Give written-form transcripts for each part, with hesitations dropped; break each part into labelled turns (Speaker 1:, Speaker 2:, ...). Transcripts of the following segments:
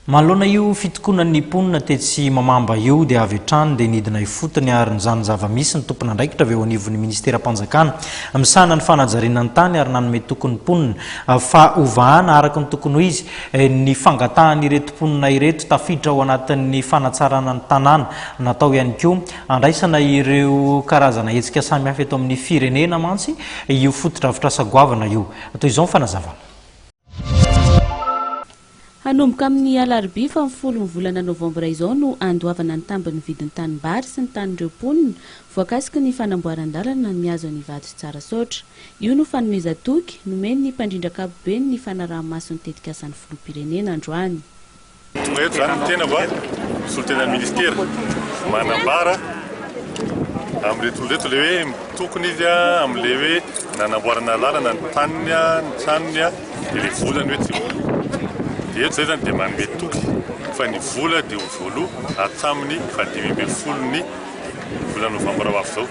Speaker 1: Manoloana io fitokonan'ny mponina tetsy Mamamba io dia avy hatrany dia nidina ifotony ary nizaha ny zava-misy ny tompon'andraikitra avy eo anivon'ny ministeram-panjakana misahana ny fanajariana ny tany ary nanome toky ny mponina fa hovahana araka ny tokony ho izy ny fangatahan'ireto mponina ireto tafiditra ao anatin'ny fanatsarana ny tanàna natao ihany koa handraisana ireo karazana hetsika samihafa eto amin'ny firenena mantsy io fotodrafitrasa goavana io. Toy izao ny fanazavana.
Speaker 2: Hanomboka amin'ny alarobia faha folo ny volana novambra izao no handoavana ny tambin'ny vidin'ny tanimbary sy ny tanin'ireo mponina voakasiky ny fanamboaran-dalana mihazo an'i Ivato sy Tsarasaotra. Io no fanomezan-toky nomen'ny mpandrindra ankapobeny ny fanaraha-maso ny tetikasan'ny filoham-pirenena androany.
Speaker 3: Tonga eto izany ny tenako a, solontenan'ny ministera, manambara amin'ireto olona ireto ilay hoe tokony izy amin'ilay hoe nanamboarana lalana ny taniny, ny tranony dia ilay volany hoe tsy voaloa. Dia eto izay izany dia manome toky fa ny vola dia ho voaloa hatramin'ny fahadimy ambin'ny folon'ny volana novambra ho avy izao.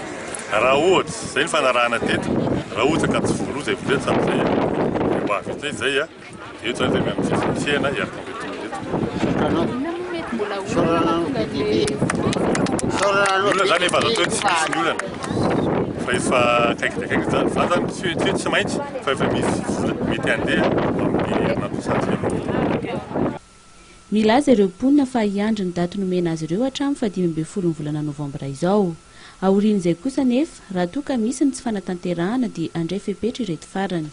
Speaker 3: Raha ohatra, izay ny fanarahana teto, raha ohatra ka tsy voaloa izay vola izay hatramin'izay dia ho avy eto indray izay. Eto zany dia miandry fihetsiketsehana hiaraka amin'ireto olona ireto. Ny olana zany efa azo atao hoe tsy misy ny olana fa efa akaiky dia akaiky zany. Za zany tsy hoe tsy hoe tsy maintsy fa efa misy vola mety handeha amin'ny herinandro sarotra eo.
Speaker 2: Milaza ireo mponina fa hiandry ny daty nomena azy ireo hatramin'ny fahadimy ambin'ny folo ny volana novambra izao. Aorian'izay kosa anefa, raha toa ka misy ny tsy fanatanterahana dia handray fepetra ireto farany.